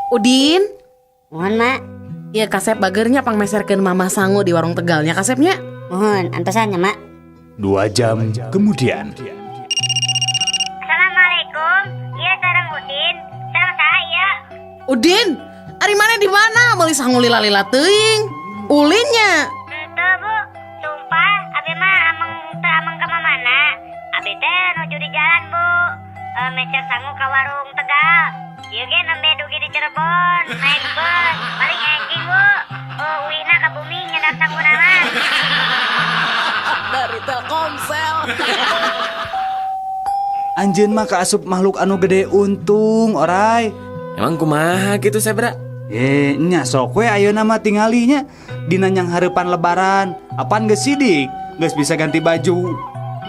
Udin, Muhun, Mak. Iya, kasep bager nya, pangmeserkeun Mama sangu di warung Tegal nya, kasep nya. Muhun, antosan nya, Mak. 2 jam kemudian. Assalamualaikum. Iya, sareng Udin. Sareng saya. Udin, ari maneh di mana? Meuli sangu lila-lila teuing. Ulin nya. Henteu, Bu. Sumpah, abi mah ameng teu ameng ka mana. Abi teh nuju di jalan, Bu. E, meser sangu ka warung Tegal. Ieu ge nembe dugi di Cirebon, naik bus. Paling enjing, Bu. Oh, uihna ka bumi nyandak sanguna mah. Dari Telkomsel. Anjeun mah kaasup makhluk anu gede untung, orai. Emang kumaha gitu, Sebra? Eh, nya sok we ayeuna mah tinggalinya dina nyanghareupan Lebaran. Apan geus sidik, geus bisa ganti baju.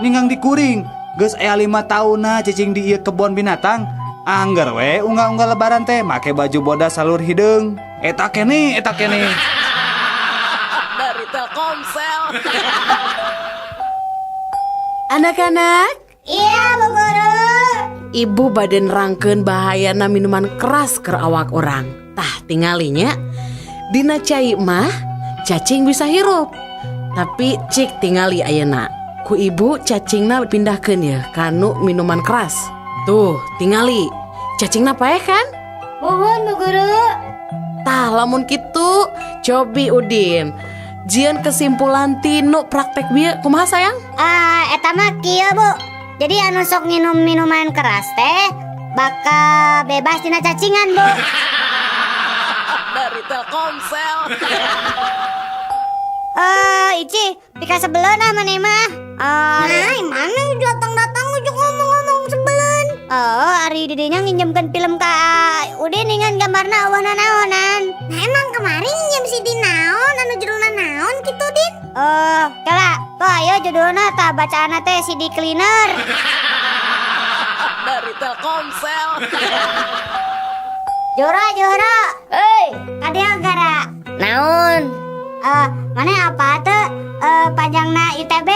Ninggang di kuring, geus aya 5 taunna cicing di ieu kebon binatang. Angger we unggal-unggal Lebaran teh make baju bodas salur hideung. Eta keneh, eta keneh. Dari Telkomsel. Anak-anak, Iya, Bu Guru. Ibu bade nerangkeun bahayana minuman keras ke awak urang. Tah, tingali nya. Dina cai mah cacing bisa hirup. Tapi cik tingali ayeuna. Ku ibu cacingna pindahkeun ya kanu minuman keras. Tuh, tingali. Cacingna paeh, kan? Muhun, Bu Guru. Tah, lamun kitu, cobi Udin. Jieun kesimpulan tinu praktek bieu kumaha, sayang? Ah, eta mah kieu, Bu. Jadi anu sok nginum minuman keras teh bakal bebas tina cacingan, Bu. Dari Telkomsel. Eh, Ici, pika sebeleun ah maneh mah. Eh, nah, mana datang-datang ujuk ngomong-ngomong sebeleun. Oh, ari didinya nginjemkeun film ka Udin dengan gambarna euweuh naonan. Nah, emang kemarin nginjem CD naon anu judulna naon gitu, Din? Oh, kala, tuh ayo judulna tah bacaanna teh CD cleaner. Dari Telkomsel. Joro, Joro. Hei, Kadieu gara. Naon? Eh, mana apa tuh? Eh, panjangna ITB?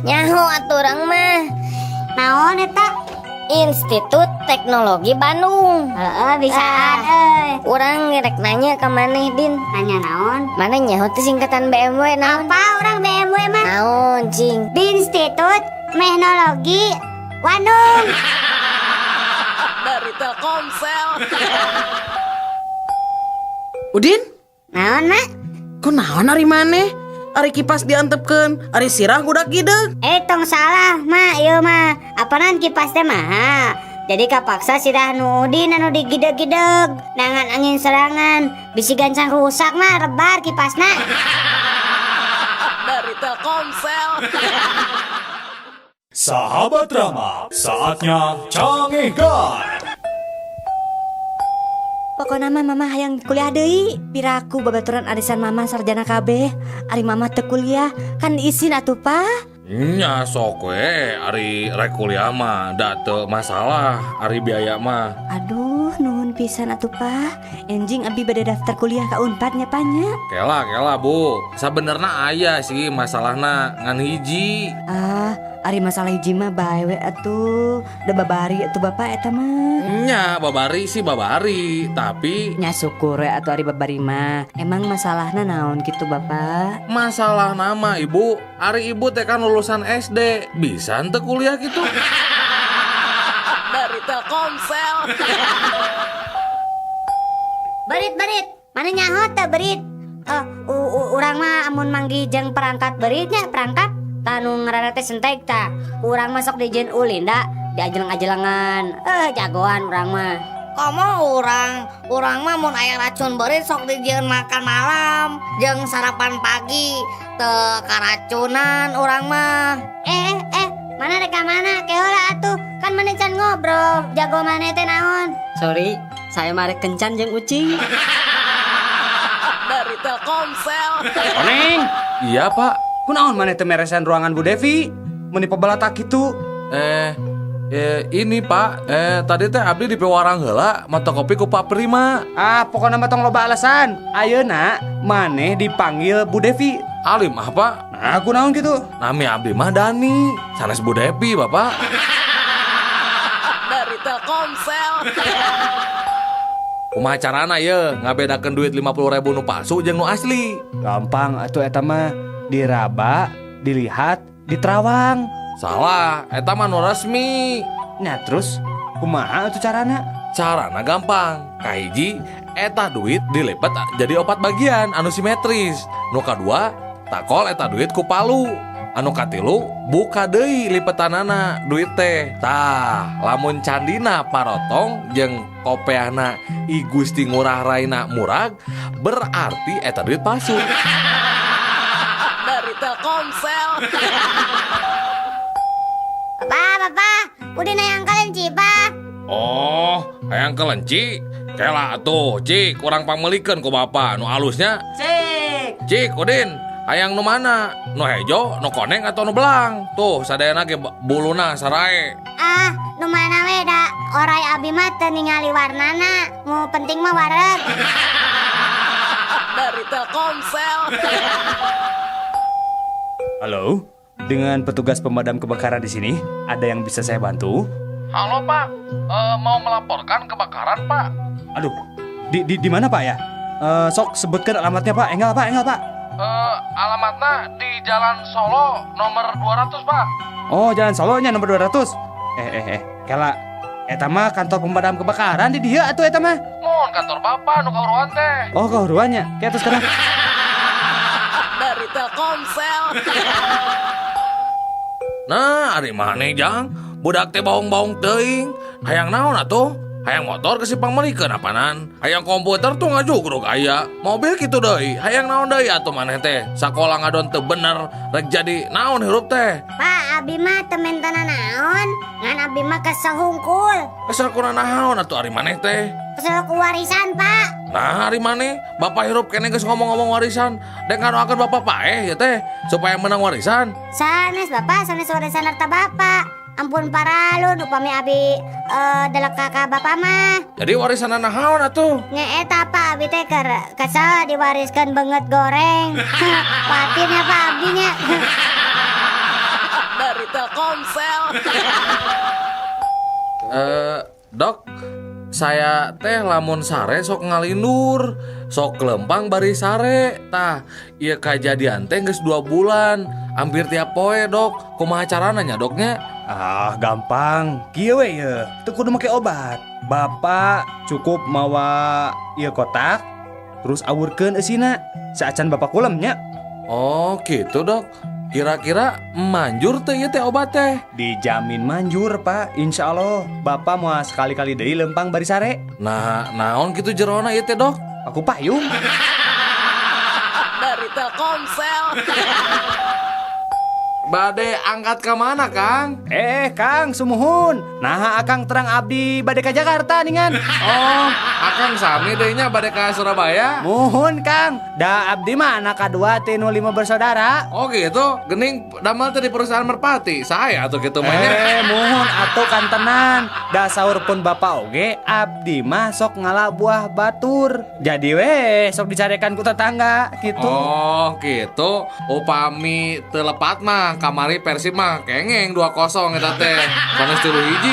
Nyaho atuh urang mah. Naon eta? Institut Teknologi Bandung. Heeh, bisaan Ah. euy. Urang rek nanya ka maneh, Din. Nanya naon? Maneh nyaho teh singkatan BMW naon? Apa urang BMW mah? Naon, cing? Institut Teknologi Bandung. Dari Telkomsel. Udin, Naon, Mak? Kok naon ari maneh? Ari kipas diantepkeun, ari sirah gudak gideg. Eh, tong salah, Mak, ieu mah. Apanan kipas teh mahal. Jadi kapaksa sirah nu Udin anu digideg-gideg. Nangan angin serangan. Bisi gancang rusak mah rebar kipasna. Dari Telkomsel. Sahabat Rama, saatnya Cangegan. Pokokna mah Mama hayang kuliah deui. Piraku babaturan arisan Mama sarjana kabeh. Ari Mama teu kuliah, kan isin atuh, Pa. Nya sok we, ari rek kuliah mah da teu masalah ari biaya mah. Aduh, nuhun pisan atuh, Pa. Enjing abi bade daftar kuliah ka Unpad nya, Pa, nya. Kela kela, Bu. Sabenerna aya sih masalahna ngan hiji. Ah, ari masalah hiji mah bae we atuh. Da babari atuh Bapak eta mah. Nya babari sih babari, tapi Nya syukur we atuh ari babari mah. Emang masalahna naon gitu, Bapak? Masalahna mah, Ibu, ari Ibu teh kan lulusan SD, bisa henteu kuliah gitu? Dari Telkomsel. Berit, berit. Maneh nyaho teu berit? Eh, urang mah amun manggih jeung perangkat beritnya, perangkat tanu ngaranna teh sentek tah. Urang mah sok dijieun ulin da, diajeleng-ajelengan. Eh, jagoan urang mah. Komo urang, urang mah mun aya racun beurit sok dijieun makan malam jeung sarapan pagi, teu karacunan urang mah. Eh, eh, maneh rek ka mana? Ke heula atuh. Kan maneh can ngobrol. Jago maneh teh naon? Sorry, saya mah rek kencan jeung ucing. Dari Telkomsel. Koneng, Iya, Pak. Kunaon maneh teu meresan ruangan Bu Devi? Meni pebalatak kitu. Eh, eh ini Pak, eh tadi teh abdi di piwarang heula mawa kopi ku Pak Prima. Ah, pokoknya mah tong loba alasan. Ayeuna maneh dipanggil Bu Devi. Alim ah, Pak. Nah, kunaon gitu? Nami abdi mah Dani, sanes Bu Devi, Bapak. Dari Telkomsel. Kumaha carana ye ngabedakeun duit 50.000 nu palsu jeung nu asli? Gampang atuh eta mah, diraba, dilihat, diterawang. Salah, eta mah nu resmi. Nah terus kumaha atuh carana? Carana gampang. Kahiji, eta duit dilipet jadi 4 bagian anu simetris. Nu kadua, takol eta duit ku palu. Anu katilu, buka deui lipetanana duit teh. Tah, lamun candina parotong jeung kopeahna I Gusti Ngurah Raina murag, berarti eta duit palsu. Dari Telkomsel. Bapak, bapak, udah nayang kelenci, Pak. Oh, hayang kelenci? Kela atuh, Cik, kurang pangmelikeun ku bapak nu alusnya. Cik. Cik, Udin, hayang nu mana? Nu hejo, nu koneng atau nu belang? Tuh, sadayana ge buluna sarae. Ah, nu mana we da orai abi mah teu ningali warnana. Nu penting mah wareg. Dari Telkomsel. Halo, dengan petugas pemadam kebakaran di sini, ada yang bisa saya bantu? Halo Pak, mau melaporkan kebakaran Pak. Aduh, di mana Pak ya? Sok sebutkan alamatnya Pak. Enggak Pak, enggak Pak. Alamatnya di Jalan Solo nomor 200 Pak. Oh, Jalan Solonya nomor 200. Kela, eta mah kantor pemadam kebakaran di dieu atuh eta mah. Mohon kantor Bapak nu kahuruan teh. Oh, kahuruannya. Kayak terus sekarang. Dari Telkomsel. Nah, ari maneh jang, budak teh baong-baong teuing. Hayang naon atuh? Hayang motor ke si pangmelikeun apanan? Hayang komputer tuh ngajugruk aya. Mobil kitu deui. Hayang naon deui atuh maneh teh? Sakola ngadon teu bener, rek jadi naon hirup teh? Pak, abi mah teu mentana naon, ngan abi mah kesel hungkul. Kesel kuna naon atuh ari maneh teh? Kesel ku warisan, Pak. Nah, ari maneh, bapak hirup kene geus ngomong-ngomong warisan. Dek ngadoakeun bapak paeh ya teh supaya menang warisan. Sanes bapak, sanes warisan harta bapak. Ampun paralun upami abi delek kakak bapak mah. Jadi warisan naon atuh? Nya eta Pak, abi teh keur kesel diwariskeun beungeut goreng. Patinnya Pak abi nya. Dari Telkomsel. Dok, saya teh lamun sare sok ngalindur, sok lempang bari sare. Tah, ieu kajadian teh geus 2 bulan, hampir tiap poe, Dok. Kumaha carana nya, Doknya? Ah, gampang. Kieu we ye, teu kudu make obat. Bapak cukup mawa ieu kotak, terus awurkeun eusina. Saacan bapak kulem nya. Oh, gitu, Dok. Kira-kira manjur teh ieu teh obat teh? Dijamin manjur, Pak. Insya Allah bapak mau sekali-kali deui lempang bari sare. Nah, naon kitu jerona ieu teh, Dok? Aku payung. Dari Telkomsel. Bade angkat ke mana, Kang? Kang, sumuhun. Nah, Akang terang abdi bade ka Jakarta ningan. Oh, Akang sami deui nya bade ka Surabaya. Muhun, Kang. Da abdi mah anak kadua ti nu 5 bersaudara. Oh gitu, gening damel teh di perusahaan Merpati. Saya atuh kitu mah nya. Muhun atuh kantenan. Da saur pun bapak oge abdi mah sok ngala buah batur. Jadi we sok dicarekan ku tetangga gitu. Oh, gitu. Upami teu lepat mah kamari Persib mah kengeng 2-0 eta teh. Sanes 3-1.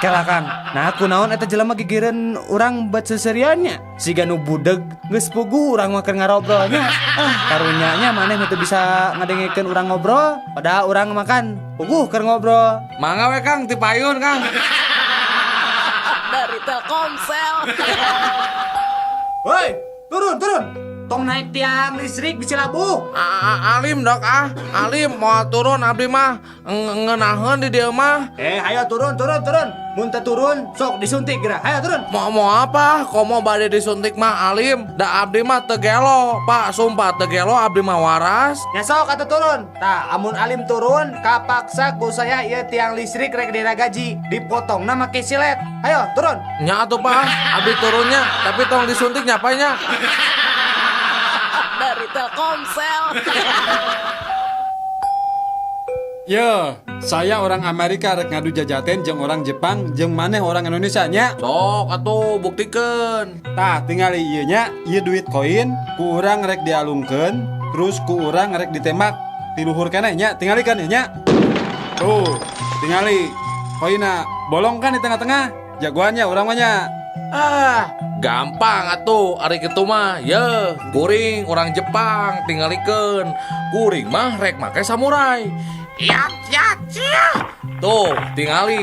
Kela Kang. Nah, kunaon eta jelema gigireun urang bet seseriannya. Siga nu budeg geus puguh urang mah keur ngarobrolnya. Ah, karunyanya maneh nu teu bisa ngadengekeun urang ngobrol, padahal urang makan puguh keur ngobrol. Mangga we Kang, ti payun Kang. Dari Telkomsel. Woi, turun, turun. Tong naik tiang listrik bisa labuh. Alim Dok ah, alim mau turun abdi mah ngeunaheun di dieu mah. Ayo turun, turun, turun. Mun teu turun sok disuntik geura. Ayo turun. Mau apa? Komo bade disuntik mah alim. Da abdi mah teu gelo, Pak, sumpah teu gelo abdi mah waras. Nya sok atuh turun. Tah, amun alim turun kapaksa ku saya ieu tiang listrik rek diragaji, dipotongna make silet. Ayo turun. Nya atuh Pak, abdi turunnya, tapi tong disuntik nya Pak nya. Dari Telkomsel. Yo, saya orang Amerika rek ngadu jajaten jeung orang Jepang jeung maneh orang Indonesia nya. Sok atuh buktikeun. Tah, tingali ieu nya, ieu duit koin ku urang rek dialungkeun, terus ku urang rek ditembak ti luhur keneh nya, tingali kan ieu nya. Tuh, tingali koinna bolong kan di tengah-tengah. Jagoannya urang mah nya. Ah, gampang atuh ari kitu mah. Ye, kuring orang Jepang tingalikeun. Kuring mah rek make samurai. Ya ya ya. Tuh, tingali.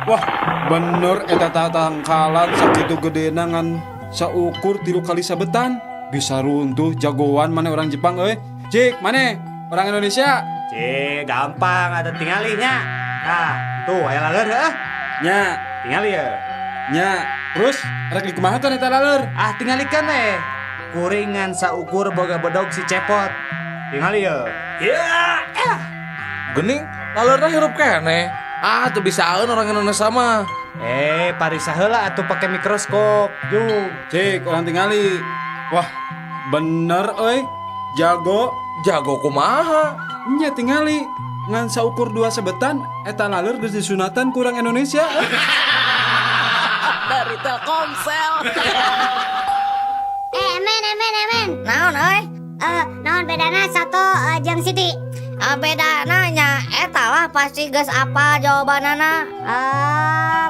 Wah, bener eta tatangkalan sakitu gedena ngan saukur 3 kali sabetan. Bisa runtuh jagoan mana orang Jepang euy. Cik, mana orang Indonesia? Cik, gampang atuh tingalinya. Nah, tuh aya laleur heuh. Nya, tingali ya. Nya, terus rek dikumaha teh eta laleur? Ah, tingalikeun we. Kuringan saukur boga bedog si Cepot. Tingali ya. Ya. Gening, laleurna hirup keneh. Ah, teu bisaeun orang Indonesia mah. Parisa heula atuh pake mikroskop. Jung. Cik, orang tingali. Wah, bener euy. Jago. Jago kumaha? Nya tingali. Ngan saukur 2 sebetan eta laleur geus disunatan kurang Indonesia. Dari Telkomsel. Emen. Naon euy? Naon bedana soto jeung Siti? Bedana nya eta lah pasti geus apa jawabanana.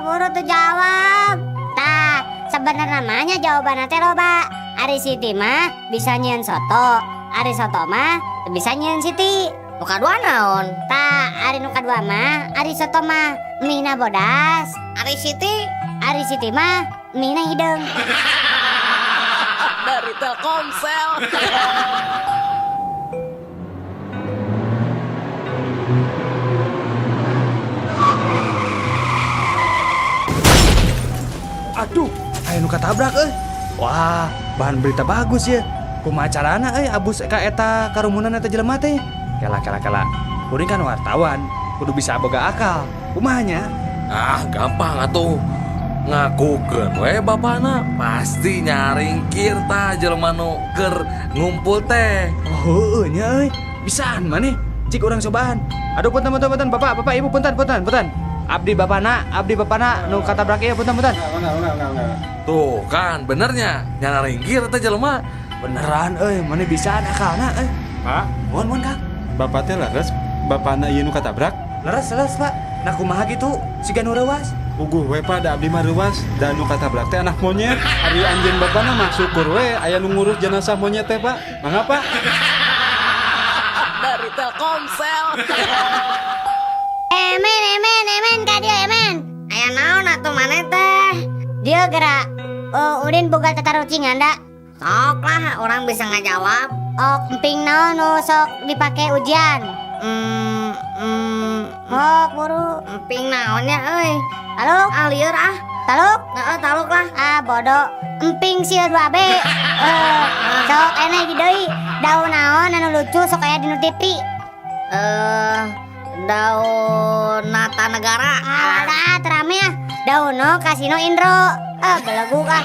Buru tuh jawab. Tah, sebenarnya mah jawabanna teh loba. Ari Siti mah bisa nyieun soto, ari soto mah bisa nyieun Siti. Nu kadua naon? Tah, ari nu kadua mah ari soto mah mie-na bodas. Ari Siti? Ari Siti mah mie-na hideung. Dari Telkomsel. Aduh, aya nu katabrak euy. Wah, bahan berita bagus ya. Kumaha carana euy abus ka eta karumunan eta jelema teh? Kela. Kuring kan wartawan, kudu bisa boga akal. Kumaha nya? Ah, gampang atuh. Ngakukeun we bapana pasti nyaringkir tah jelema nu keur ngumpul teh. Oh, heueuh nya euy. Bisaan maneh. Cik urang cobaan. Aduh, punten, Bapak, Ibu, punten. Abdi bapana nu katabrak ieu punten. Enggak. Tuh kan benernya nyaringkir teh jelema. Beneran euy, maneh bisaan akalna euy. Pak, mohon Kang. Bapak teh leres, bapana ieu nu katabrak? Leres, Pak. Nah kumaha gitu, siga nu reuas. Puguh we Pak, da abdi mah reuas, da nu katabrak teh anak monyet. Ari anjeun bapana mah syukur we aya nu ngurus jenazah monyet teh, Pak. Mangga, Pak. Dari Telkomsel. Emen ka dieu emen. Aya naon atuh maneh teh? Dieu gerak. Udin boga tatarucingan da. Sok lah, orang bisa ngajawab. Oh, emping naon nu sok dipake ujian? Oh, buru. Emping naonnya euy? Taluk? Ah, lieur ah. Taluk? Heeh, taluk lah. Ah, bodoh. Emping sia 2B. Sok eneh di deui. Daun naon anu lucu sok aya di nu TV? Daun Nata Negara. Ah, terame ah. Daun no Kasino Indro. Ah, beleguk ah.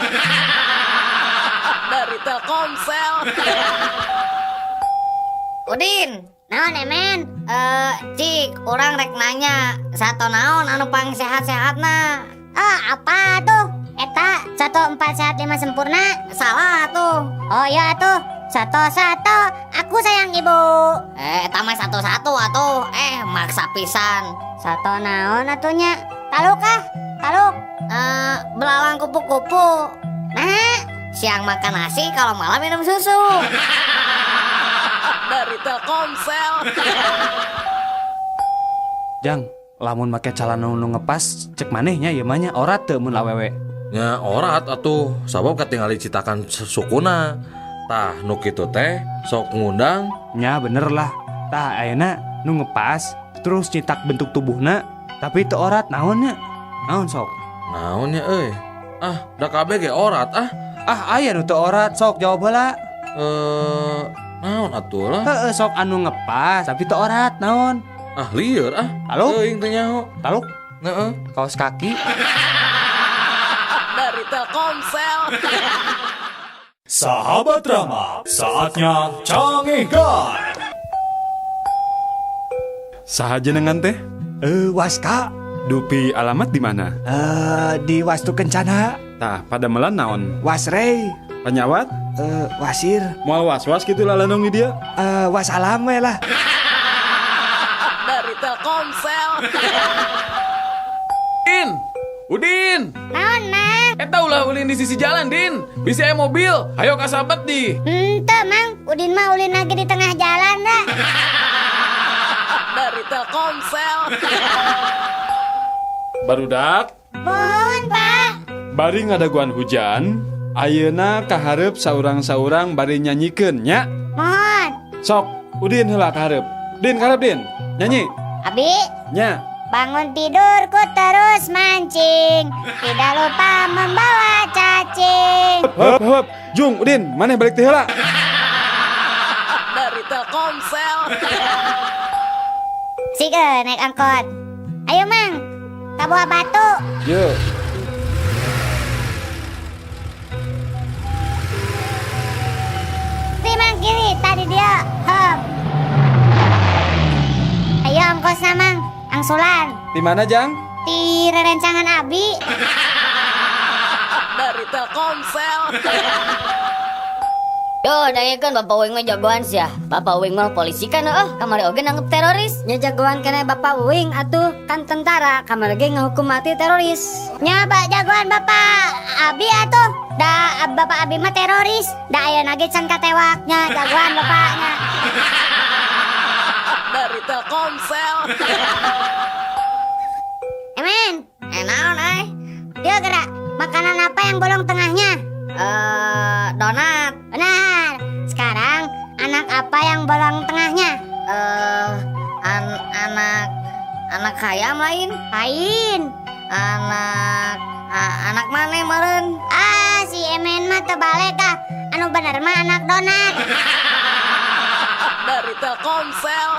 Dari Telkomsel. Udin. Naon emen? Cik, orang rek nanya, sato naon anu pang sehat-sehatna? Ah, apa tuh? Eta 1 4 sehat 5 sempurna. Salah tuh. Oh iya tuh. 1 1 aku sayang ibu. Eta mah 1 1 atuh. Maksa pisan. Sato naon atunya? Taluk ah, taluk. Belalang kupu-kupu. Nah, siang makan nasi, kalau malam minum susu. Dari Telkomsel. Jang, lamun make calana nu ngepas cek manehnya ieu mah nya orat teu mun awewe. Nya orat atuh, sabab katingali citakan sukuna. Tah nu kitu teh sok ngundang. Nya bener lah. Tah ayeuna nu ngepas terus nyitak bentuk tubuhna tapi teu orat naonnya? Naon sok? Naonnya euy? Ah, da kabeh ge orat ah. Ah, aya nu teu orat sok jawab heula. Naon atuh lah? Heeh, sok anu ngepas tapi teu orat naon? Ah, lieur ah. Taluk? Teuing teu nyaho. Taluk? Heeh. Kaos kaki. Dari Telkomsel. Sahabat Rama, saatnya Cangehgar. Saha jenengan teh? Waska. Dupi alamat di mana? Di Wastu Kencana. Tah, padamelan naon? Wasrei. Panyawat? Wasir. Moal was-was kitu lalanong di dia? Wasalam we lah. Dari Telkomsel. Udin. Naon, Mang? Eta ulah ulin di sisi jalan, Din. Bisi aya mobil. Hayo kasabet di. Henteu, Mang. Udin mah ulin lagi di tengah jalan dah. Dari Telkomsel. Barudak. Mohon, Pak. Bari ngadaguan hujan, ayeuna kahareup saurang-saurang bari nyanyikeun nya. Mohon. Sok, Udin heula kahareup. Din kahareup Din. Nyanyi. Abi. Nya. Bangun tidurku terus mancing, tidak lupa membawa cacing. Heup, heup. Jung, Udin, maneh balik teh heula. Dari Telkomsel. Sik naik angkot. Ayo, Mang. Ka Buah Batu. Yuk. Si Mang kiri tadi dia. Hop. Ayo ongkosna, Mang. Angsulan. Di mana, Jang? Di rerencangan Abi. Dari Telkomsel. Yo, kan Bapak Wing mah jagoan sih ya. Bapak Wing mah polisi kan kamari oge nanggep teroris. Nya jagoan kene Bapak Wing atuh kan tentara kamari ge ngahukum mati teroris. Nya Pak jagoan Bapak Abi atuh. Da Bapak Abi mah teroris. Da ayeuna ge can katewaknya jagoan bapaknya. Dari Telkomsel. Emen, naon euy? Dia gerak. Makanan apa yang bolong tengahnya? Donat. Benar. Sekarang anak apa yang bolong tengahnya? Anak ayam lain. Lain. Anak mana meureun? Ah, si Emen mah terbalik ah. Anu bener mah anak donat. Dari Telkomsel.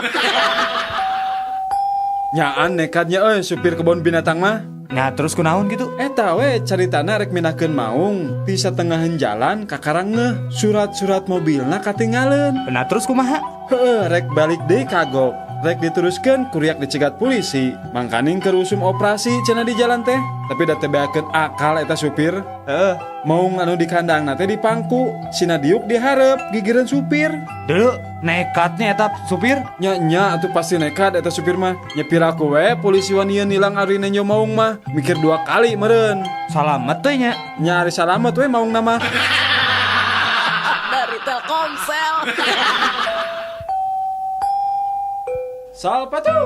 Nyaan nekatnya euy supir kebun binatang mah. Nah terus kunaon gitu? Eta we caritana rek mindahkeun maung ti satengahan jalan kakarang ngeuh surat-surat mobilna katinggaleun. Nah terus kumaha? Heueuh rek balik deui kagok. Rek diteruskeun kuriak dicegat polisi. Mangkaning keur usum operasi cenah di jalan teh. Tapi da teu beakeun akal eta supir. Heeh. Maung anu di kandangna teh dipangku, sina diuk dihareup gigireun supir. Deuleu nekatnya eta supir? Nya nya atuh pasti nekat eta supir mah. Nyepir aku we polisi wanieu nilang ari nenjo maung mah. Mikir dua kali meureun. Salamet teh nya. Nya ari salamet we maungna mah. Dari Telkomsel. Sal sepatu.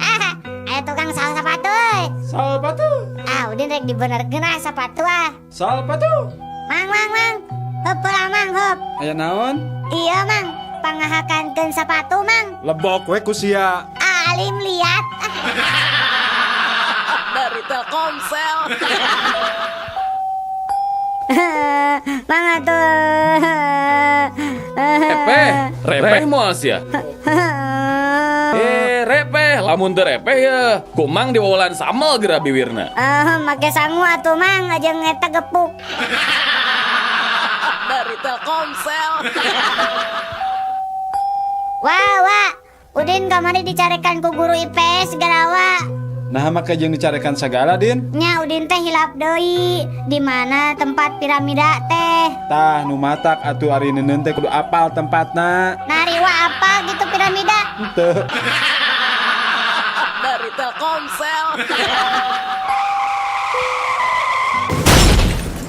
Ah, ayo tukang sal sepatu. Sal sepatu. Ah, Udin rek dibenerkeun ah sepatu ah. Sal sepatu. Mang, mang, mang. Heup lah, Mang, heup. Aya naon? Iya, Mang. Pangahakankeun sepatu, Mang. Lebok we ku sia. Alim liat. Dari Telkomsel. Mang atuh. Repeh, repeh moal sia. Repeh, lamun teu repeh ya. Kumang diwawalan samel geura biwirna. Make sangu atuh Mang, jeung eta gepuk. Dari Telkomsel. Wah, wah. Udin kamari dicarekan ku guru IPS segala wa. Nah, make jeung dicarekan sagala, Din. Nya Udin teh hilap deui. Di mana tempat piramida teh? Tah nu matak atuh ari neuneun teh kudu apal tempatna. Nari wa apa gitu piramida? Henteu. Dari Telkomsel.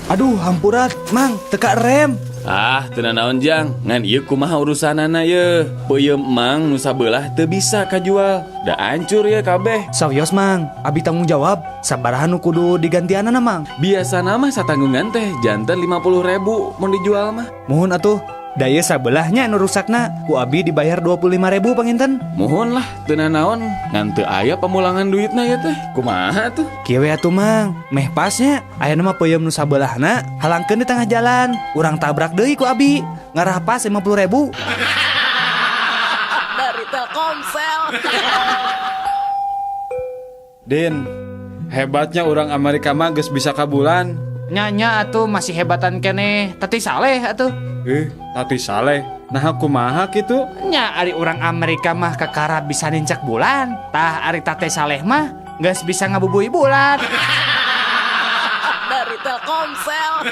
Aduh, hampurat, Mang, teka rem. Ah, teu nanaon Jang, ngan ieu kumaha urusanana ye. Peuyeum Mang nu sabelah teu bisa kajual. Da hancur ye kabeh. Sawios, Mang, abi tanggung jawab. Sabaraha nu kudu digantianana, Mang? Biasana mah satanggungan teh janten 50.000 mun dijual mah. Muhun atuh. Daya sabelahnya nu rusakna ku abi dibayar 25.000 panginten. Muhun lah, teu nanaon, ngan teu aya pamulangan duitna ya teh. Kumaha tuh? Kieu we atuh Mang, meh pasnya ayeuna mah peuyeum nu sabelahna halangkeun di tengah jalan. Urang tabrak deui ku abi, ngarah pas 50.000. Dari Telkomsel. Din, hebatnya orang Amerika mah geus bisa ka bulan. Nya atuh masih hebatan keneh, Tati Saleh atuh. Tati Saleh. Nah kumaha kitu? Nya ari orang Amerika mah kakara bisa nincak bulan. Tah ari Tati Saleh mah geus bisa ngabubui bulan. Dari Telkomsel.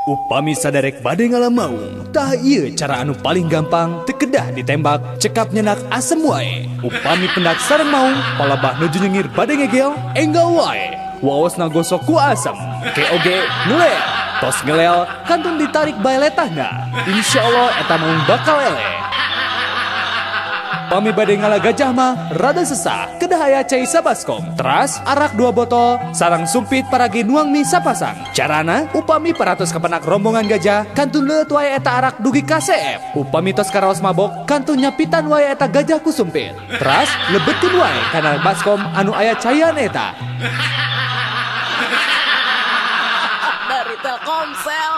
Upami saderek bade ngalamaung, tah ieu cara anu paling gampang teu kedah ditembak, cekap nyenak asem wae. Upami pendak sareng maung, palabah nuju nyengir bade ngegel, enggal wae. Waosna gosok ku asem. Ke oge ngelel. Tos ngelel kantun ditarik bae letahna. Insya Allah eta maung bakal eleh. Pami bade ngala gajah mah rada sesah, kedah aya cai sabaskom. Teras arak 2 botol, sarang sumpit paragi nuang mie sapasang. Carana upami paratos kepenak rombongan gajah, kantun leueut wae eta arak dugi ka CF. Upami tos karaos mabok, kantun nyapitan wae eta gajah ku sumpit. Teras lebetkeun wae kana baskom anu aya caian eta. Dari Telkomsel.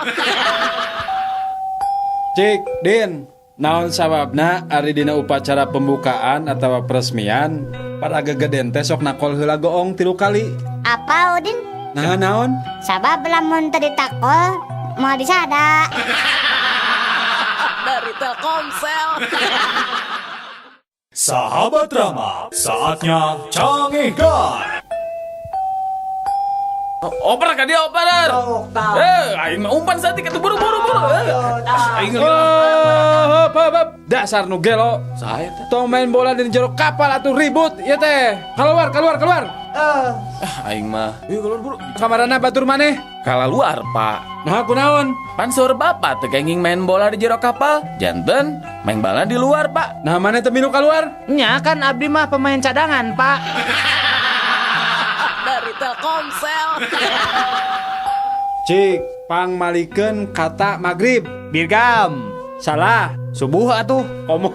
Cik, Din, naon sababna ari dina upacara pembukaan atau peresmian para gegeden teh sok nakol heula goong 3 kali. Apa Udin? Nah, naon? Sabab lamun teu ditakol moal disada. Dari Telkomsel. Sahabat Rama, saatnya canggihkan. Oper ka dia oper. Aing mah umpan saeutik atuh buru-buru buru. Aing hop hop hop. Dasar nu gelo. Saya teh. Tong main bola di jero kapal atuh ribut ieu teh. Keluar keluar keluar. Aing mah. Yuk keluar buru. Kamarana batur maneh? Kalaluar, Pak. Nah, kunaon? Pan saur bapak teu kenging main bola di jero kapal. Janten main bola di luar, Pak. Nah, maneh teu milu keluar? Nya kan abdi mah pemain cadangan, Pak. Dari Telkomsel. Cik, pangmalikeun kata magrib. Birgam. Salah. Subuh atuh. Komo.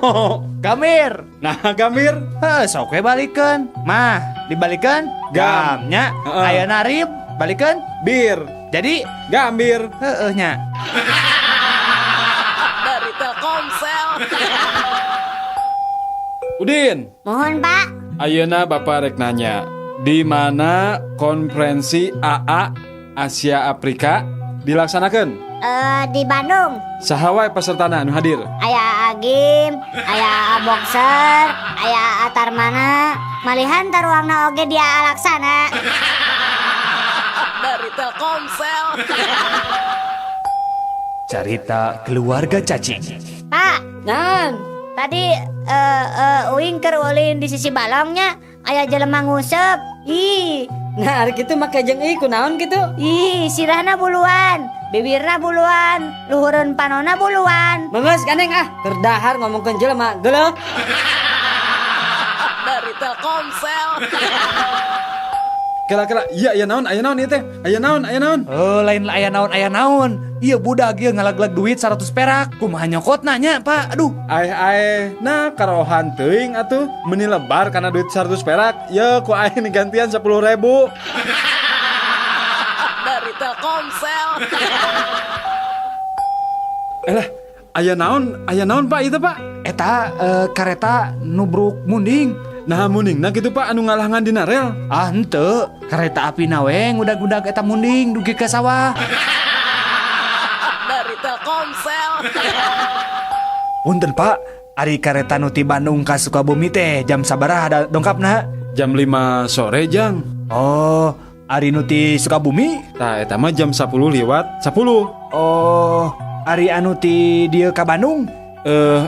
Gamir. Nah, gamir. Heh, sok we balikeun. Mah, dibalikeun? Gam. Nya. Ayeuna rib, balikeun? Bir. Jadi gambir. Heeh nya. Dari Telkomsel. Udin. Mohon, Pak. Ayeuna Bapak rek nanya. Di mana konferensi AA Asia Afrika dilaksanakan? Di Bandung. Saha wae pesertana anu hadir? Aya Agim, aya Boxer, aya Tarmana, malihan taruangna oge dia Alaksana. Dari Telkomsel. Carita keluarga cacing. Pak, nan. Tadi uing keur ulin di sisi balongnya aya jelema nguseup. Ih. Nah, ari kitu make jeung ieu kunaon kitu? Ih, sirahna buluan, bibirna buluan, luhureun panona buluan. Memes gandeng ah, keur dahar ngomongkeun jelema, geuleuh. Dari Telkomsel. Kela-kela, iya aya naon, aya naon ieu teh? Aya naon, aya naon? Oh, lain aya naon, aya naon. Ieu budak ieu ngalaglag duit 100 perak. Kumaha nyokotna nya, Pak? Aduh. Aeh-aeh, nah karohan teuing atuh. Meuni lebar kana duit 100 perak. Ye ku aing digantian 10.000. Dari Telkomsel. Elah, aya naon Pak ieu teh, Pak? Eta kareta nubruk munding. Nah mundingna kitu Pak anu ngalangan dina rel. Ah henteu, kareta api na we ngudag-ngudag eta munding dugi ka sawah. Dari Telkomsel. Punten Pak, ari kareta nu ti Bandung ka Sukabumi teh jam sabaraha dongkapna? Jam 5 sore, Jang. Oh, ari nu ti Sukabumi? Tah eta mah jam 10:10. Oh, ari anu ti dieu ka Bandung?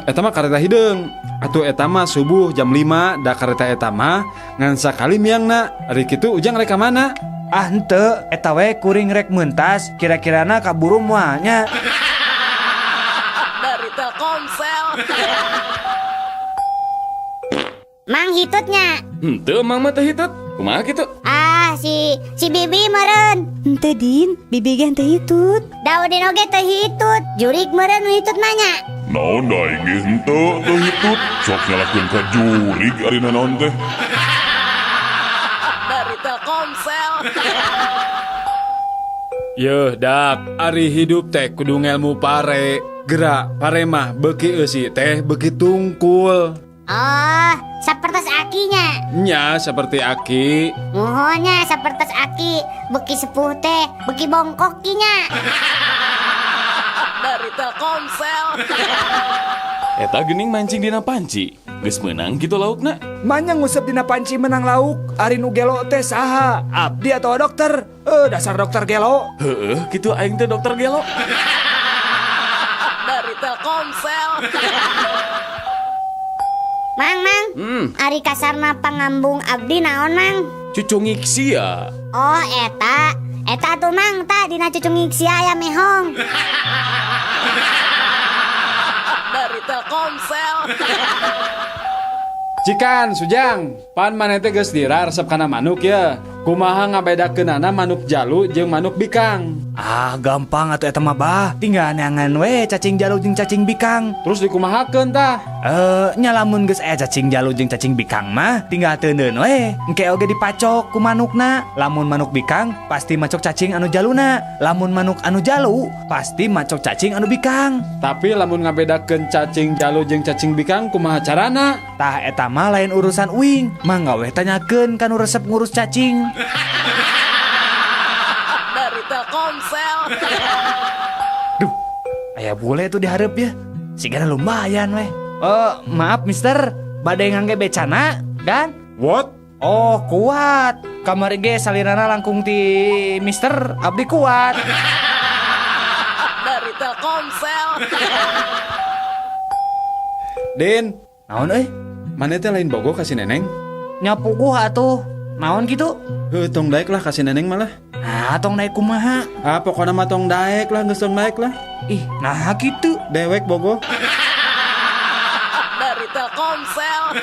Eta mah kareta hideung. Atuh eta mah subuh jam 5 da kareta eta mah ngan sakali miangna. Ari kitu Ujang rek ka mana? Ah henteu, eta we kuring rek mentas, kira-kirana kaburu moal nya. Dari Telkomsel. Mang hitutnya. Henteu Mang mah teh hitut. Kumaha kitu? Ah, si Bibi meureun. Henteu Din, Bibi ge henteu hitut. Da Udin oge teu hitut. Jurik meureun nu hitut mah nya. Naon da aing ge henteu teu hitut. Sok nyalahkeun ka jurig ari naon teh. Dari Telkomsel. Yeuh dak, ari hidup teh kudu ngelmu pare. Gerak pare mah beuki eusi teh beuki tungkul. Oh, sapertos akinya. Nya seperti aki. Muhunnya sapertos aki, beuki sepuh teh, beuki bongkok kinya. Dari Telkomsel. Eta geuning mancing dina panci. Geus meunang kitu laukna. Manya nguseup dina panci menang lauk. Ari nu gelo teh saha? Abdi atau dokter? Dasar dokter gelo. Heueuh, kitu aing teh dokter gelo. Dari Telkomsel. Mang, Mang. Ari kasarna pangambung abdi naon, Mang? Cucungik sia. Oh, eta. Eta tuh Mang, ta dina cucungik sia aya mehong. Dari Telkomsel. Cikan, Sujang, pan maneh teh geus dira resep kana manuk ya. Kumaha ngabedakeunana manuk jalu jeung manuk bikang? Ah, gampang atuh eta mah bah. Tinggal neangan we cacing jalu jeung cacing bikang. Terus dikumahakeun tah? Nya lamun geus aya cacing jalu jeung cacing bikang mah tinggal teuneun we. Engke oge dipacok ku manukna. Lamun manuk bikang pasti macok cacing anu jaluna. Lamun manuk anu jalu pasti macok cacing anu bikang. Tapi lamun ngabedakeun cacing jalu jeung cacing bikang kumaha carana? Tah eta mah lain urusan uing. Mangga we tanyakeun ka nu resep ngurus cacing. Dari Telkomsel. Duh, aya bule tuh dihareup ya. Sigana lumayan weh. Maaf mister, bade ngangge becana kan? What? Oh, kuat. Kamari ge salirana langkung ti mister, abdi kuat. Dari Telkomsel. Din, naon euy? Maneh teh lain bogoh ka si Neneng? Nya puguh atuh. Naon kitu? Heuh, tong daek lah ka si Neneng malah. Nah, tong daek kumaha? Ah, pokona mah tong daek lah, geus tong daek lah. Ih, nah kitu. Dewek bogoh. Dari Telkomsel.